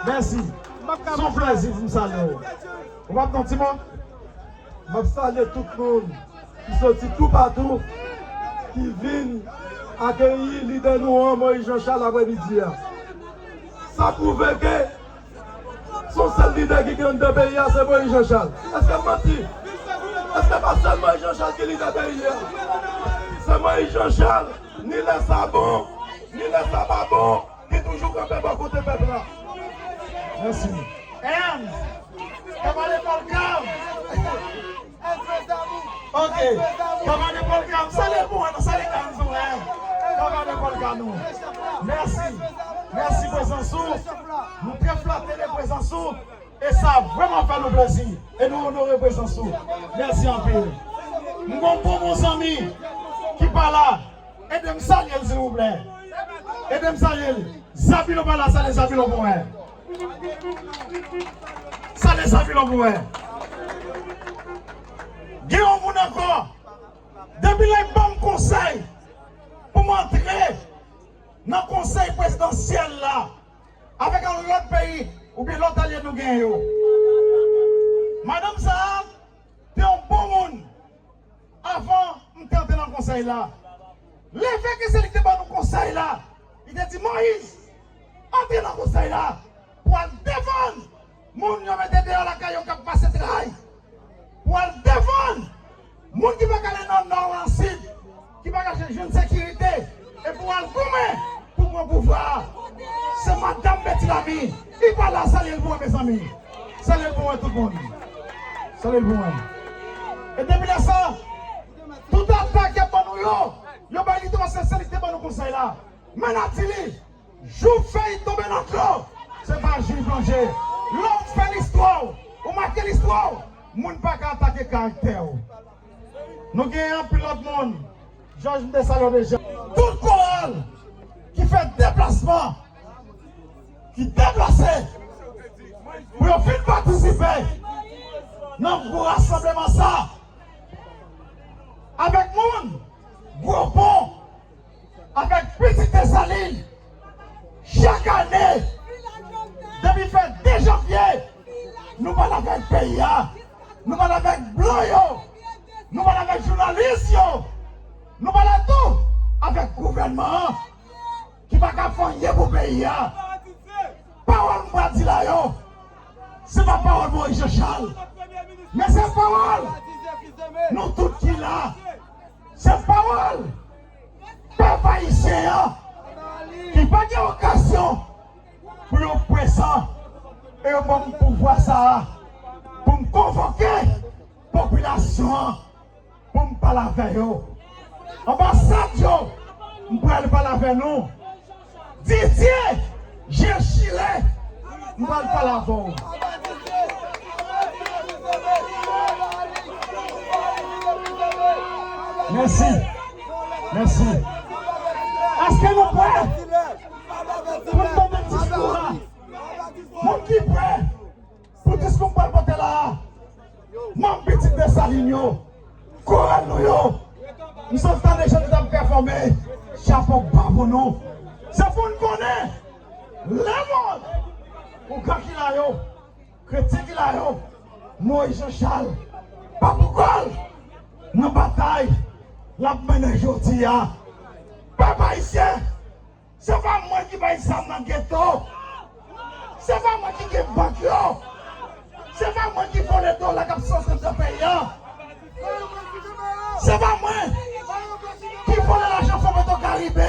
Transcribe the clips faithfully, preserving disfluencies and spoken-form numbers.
Mèsi. Se yon plèzi pou m salye w. Ou p ap non ti mo? M ap salye tout moun ki soti toupatou, ki vin akeyi lidè nou an, Moïse Jean Charles, aprèmidi a. Sa pwouve ke se yon sèl lidè ki gen anndan peyi a, se Moïse Jean Charles. Èske m manti? Èske pa sèl Moïse Jean Charles ki lidè peyi a? Se Moïse Jean Charles, ni lè sa bon, ni lè sa pa bon, ki toujou kanpe bò kote pèp la. Mèsi. Ernst, kamarad Paul Cam. Ok. Kamarad Paul Cam, salye pou mwen, salye Ernst, wi. Kamarad Paul Cam, nou. Mèsi. Mèsi prezans ou. Nou trè flate de prezans ou. E sa vrèman fè nou plèzi. E nou onore prezans ou. Mèsi anpil. M gon bon bon zanmi ki pa la. Ede m salye l, silvouplè. Ede m salye l. Zabilo pa la, salye Zabilo pou mwen. Salye Zabilo pou mwen. Gen yon moun ankò. Depi lè y ban m konsèy pou m antre nan konsèy prezidansyèl la, avèk yon lòt peyi oubyen lòt alye nou genyen yo. Madanm sa a te yon bon moun avan m te antre nan konsèy la. Lefètke se li ki te ban nou konsèy la, li te di, Moïse, antre nan konsèy la pou al defann moun yo mete deyò lakay yo k ap pase tray, pou al defann moun ki pa ka ale nan nò, nan sid, ki pa ka jwenn sekirite, epi w al goumen pou pran pouvwa a. Se madanm Betty Lamy, li pa la, salye l pou mwen, mezanmi. Salye l pou mwen, tout moun. Salye l pou mwen. E depi lè sa, tout atak y ap ban nou yo, yo bay li tou, paske se li ki te ban nou konsèy la. Men n ap di li, jou fèy tonbe nan dlo, se pa jou l plonje. Lè w fè listwa w, ou make listwa w, moun pa ka atake karaktè w. Nou gen anpil lòt moun, Jòj, m te salye w deja. Tout koral ki fè deplasman, ki deplase pou yo vin patisipe nan gwo rasanbleman sa, avèk moun, gwo pon, avèk pitit Desalin, chak ane, depi fè de janvye, nou pral avèk peyi a, nou pral avèk blan yo, nou pral avèk jounalis yo, nou pral tou avèk gouvènman an ki pa ka fè anyen pou peyi a. Pawòl m pral di la yo, se pa pawòl Moïse Jean Charles, men se pawòl nou tout ki la. Se pawòl pèp ayisyen an ki pa gen okazyon pou yo prezan e yo ban m pouvwa sa a pou m konvoke popilasyon an pou m pale avè yo. Anbasad yo, m pral pale avè nou. Didier Jean Chilè, m pral pale avè w. Mèsi. Mèsi. Èske nou prè pou n tande diskou a? Moun ki prè pou diskou m pral pote la a? Manm pitit Desalin yo, koral nou yo, m sot tande jan nou t ap pèfòme, chapo ba pou nou. Se pou n konnen, lemonn, ougan ki la yo, kretyen ki la yo, Moïse Jean Charles pa pou kò l nan batay l ap mennen jodi a. Pèp ayisyen, se pa mwen ki bay zam nan geto. Se pa mwen ki gen bank yo. Se pa mwen ki vòlè dola k ap sòti anndan peyi a. Se pa mwen ki vòlè lajan Fon Petro Karibe.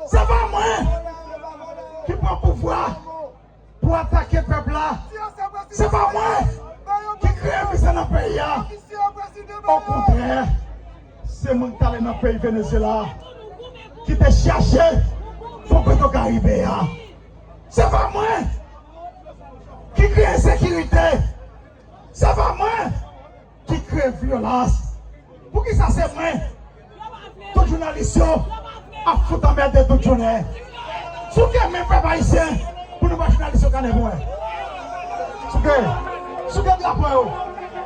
Se pa mwen ki pran pouvwa pou atake pèp la. Se pa mwen ki kreye mizè nan peyi a. Okontrè, se moun ki t ale nan peyi Venezuela ki te chache Fon Petro Karibe a. Se pa mwen ki kreye ensekirite. Se pa mwen ki kreye vyolans. Poukisa se mwen? Tout jounalis yo ap fout anmède tout jounen. Souke men pèp ayisyen pou nou ba jounalis yo kanè pou mwen. Souke, souke drapo yo.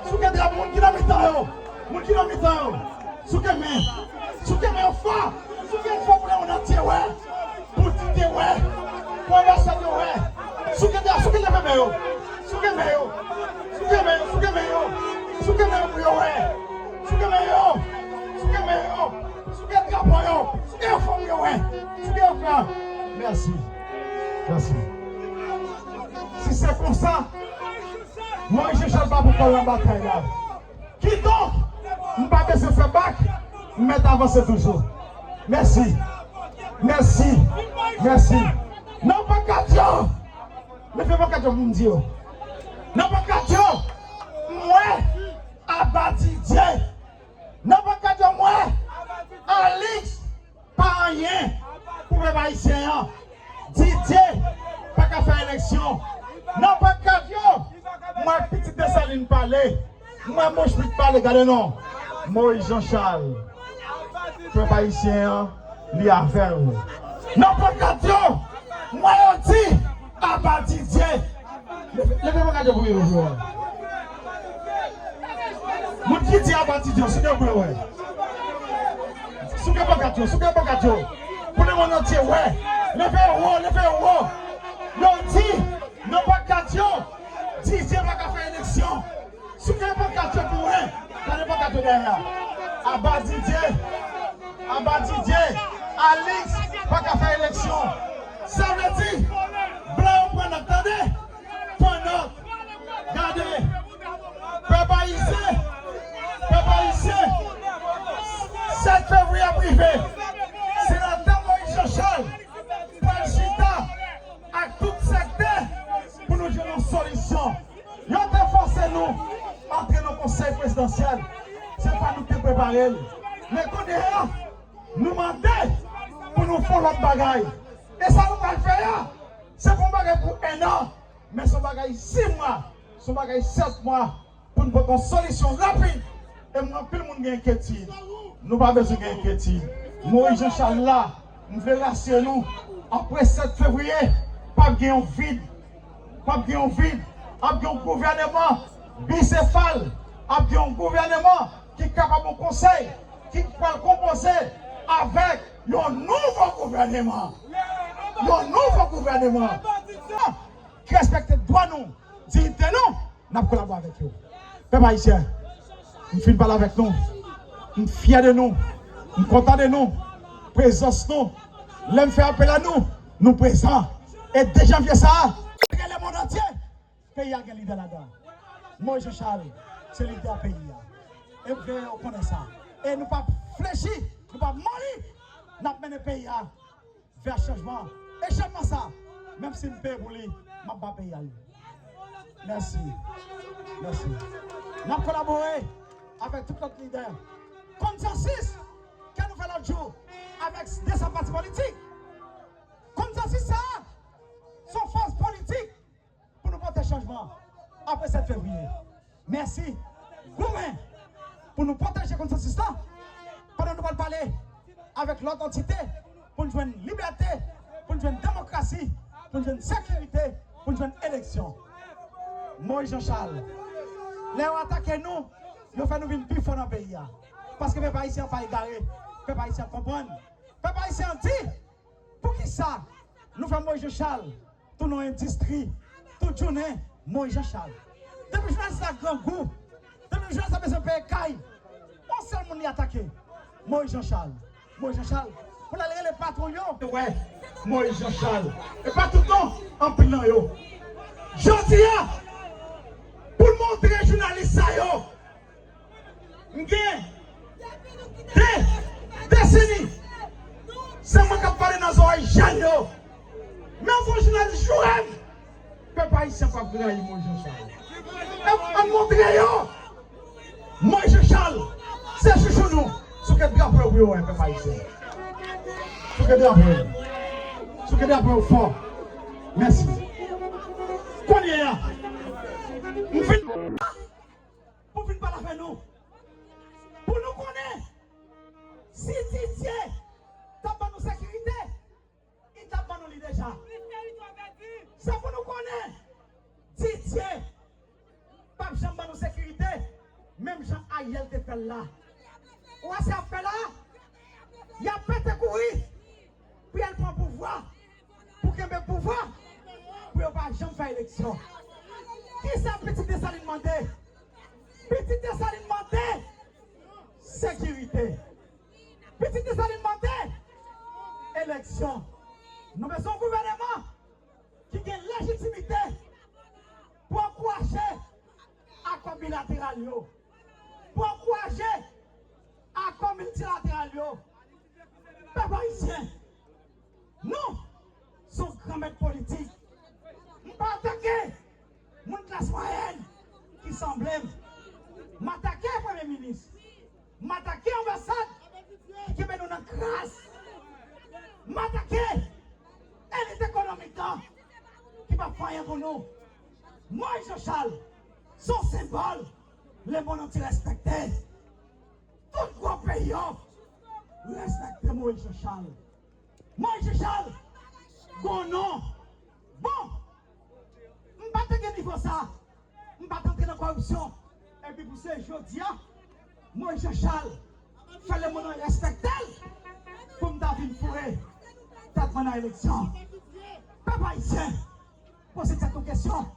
Souke drapo moun ki nan mitan yo. Moun ki nan mitan yo. Souke men. Souke men yo fò. Souke fò pou lemonn antye wè. Pou Didier wè. Pou anbasad yo wè. Souke men yo, souke men yo. Souke men yo. Souke men yo, souke men yo. Souke men yo pou yo wè. Souke men yo. Souke men yo. Souke drapo yo. Souke yo fò pou yo wè. Souke yo fò. Mèsi. Mèsi. Si se konsa, Moyiz Jan Chal pa pou kò l nan batay la. Kidonk, m pa bezwen fè bak, m mèt avanse toujou. Mèsi. Mèsi. Mèsi. Nan pankad yo. Leve pankad yo pou m di yo. Nan pankad yo, m wè Aba Didier. Nan pankad yo, m wè Alix. Pa anyen pou pèp ayisyen an. Didier pa ka fè eleksyon. Nan pankad yo, m wè pitit Desalin pale. M wè Mochpit pale, gade non. Moyiz Jan Chal. Pèp ayisyen an, li avè w. Nan pankad yo, m wè yo di, Aba Didier. Leve, leve pankad yo pou yo, pou yo. Moun ki di Aba Didier, souke pou yo wè. Souke pankad yo, souke pankad yo. Pou lemonn antye wè. Leve yo wo, leve yo wo. Yo di, nan pankad yo, Didier pa ka fè eleksyon. Souke pankad yo pou wè. Gade pankad yo dèyè a. Aba Didier. Aba Didier. Alix pa ka fè eleksyon. Sa vle di, blan yo pran nòt, tande. Pran nòt. Gade. Pèp ayisyen. Pèp ayisyen. Sèt fevriye ap rive. Senatè Moyiz Jan Chal pral chita ak tout sektè pou nou jwenn yon solisyon. Yo te fòse nou antre nan konsèy prezidansyèl. Se pa nou ki te prepare l. Men kounye a, nou mande pou nou fè yon lòt bagay. E sa nou pral fè a, se pa yon bagay pou enn an, men se yon bagay sis mwa, se yon bagay sèt mwa, pou n pote yon solisyon rapid. E m wè anpil moun gen enkyetid. Nou pa bezwen gen enkyetid. Moyiz Jan Chal la, m vle rasire nou, apre sèt fevriye, p ap gen yon vid. P ap gen yon vid. Ap gen yon gouvèneman bisefal. Ap gen yon gouvèneman ki kapab yon konsèy ki pral konpoze avèk yon nouvo gouvèneman. Yon nouvo gouvèneman ki respekte dwa nou, diyite nou, n ap kolabore avèk yo. Pèp ayisyen, m fin pale avèk nou. M fyè de nou. M kontan de nou. Prezans nou. Lè m fè apèl a nou, nou prezan. E de janvye sa a, lemonn antye, peyi a gen lidè ladan. Moyiz Jan Chal se lidè peyi a. E m vle yo konnen sa. E nou p ap flechi, nou p ap moli. N ap mennen peyi a vè chanjman. E chanjman sa, menm si m peye pou li, m ap ba peyi a li. Mèsi. Mèsi. N ap kolabore avèk tout lòt lidè. Konsansis ke nou fè lòt jou avèk de san pati politik. Konsansis sa a, se yon fòs politik pou nou pote chanjman apre sèt fevriye. Mèsi. Goumen pou nou pwoteje konsansis la pandan nou pral pale avèk lòt antite pou n jwenn libète, pou n jwenn demokrasi, pou n jwenn sekirite, pou n jwenn eleksyon. Moyiz Jan Chal, lè yo atake nou, yo fè nou vin pi fò nan peyi a. Paske pèp ayisyen an pa egare, pèp ayisyen an konprann. Pèp ayisyen an di, poukisa nou fè Moyiz Jan Chal tounen yon endistri, tout jounen, Moyiz Jan Chal. Depi jounalis la grangou, depi jounalis la bezwen peye kay, yon sèl moun li atake, Moyiz Jan Chal. Moyiz Jan Chal, pou l al rele patwon yo. Wè, Moyiz Jan Chal. E pa tout non, anpil nan yo. Jodi a, pou l montre jounalis sa yo, M gen de deseni. Se mwen k ap pale nan zòrèy jèn yo. Men fò jounalis joure m. Pèp ayisyen p ap rayi Moyiz Jan Chal. E ann montre yo. Moyiz Jan Chal, se chouchou nou. Souke drapo yo pou yo wè, pèp ayisyen. Souke drapo yo. Souke drapo yo fò. Mèsi. Kounye a, m fin pou vin pale avè nou. Pou nou konnen, si Didier t ap ban nou sekirite, li t ap ban nou li deja. Sa pou nou konnen, Didier p ap janm ban nou sekirite, menm jan Ariel te fè l la. Ou wè sa y ap fè la? Kisa pitit Desalin mande? Pitit Desalin mande sekirite. Pitit Desalin mande eleksyon. Nou bezwen yon gouvèneman ki gen lejitimite pou ankouraje akò bilateral yo, pou ankouraje akò miltilateral yo. Pèp ayisyen, nou se yon granmèt politik. M pa atake moun klas mwayèn ki sanble m. M atake premye minis. M atake anbasad ki kenbe nou nan kras. M atake elit ekonomik lan ki p ap fè anyen pou nou. Moyiz Jan Chal se yon senbòl lemonn antye respekte. Tout gwo peyi yo respekte Moyiz Jan Chal. Moyiz Jan Chal gon non. Bon, m pa te gen nivo sa. M pa t antre nan kòripsyon. Epi pou se jodi a, Moyiz Jan Chal fè lemonn nan respekte l pou m ta vin foure tèt mwen nan eleksyon. Pèp ayisyen, poze tèt nou kesyon.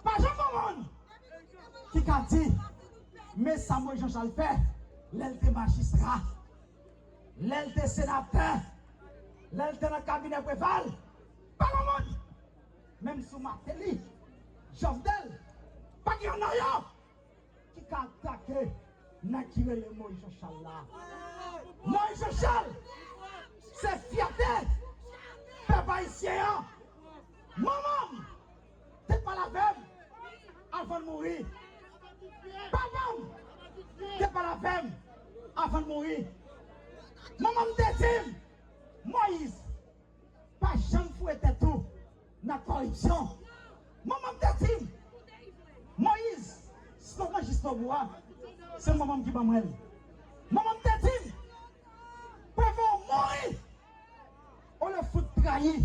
Pa janm gen moun ki ka di, men sa Moyiz Jan Chal fè lè l te majistra, lè l te senatè, lè l te nan kabinè Preval. Pa gen moun, menm sou Martelly, Jovenel, pa gen youn nan yo ki ka atake nèg ki rele Moyiz Jan Chal la. Moyiz Jan Chal se fyète pèp ayisyen an. Manman m te pale avè m avan l mouri. Papa m te pale avè m avan l mouri. Manman m te di m, Moyiz, pa janm foure tèt ou nan kòripsyon. Manman m te di m, Moyiz, slogan Jistobou a, se manman m ki ban mwen l. Manman m te di m, prefere w mouri olye fout trayi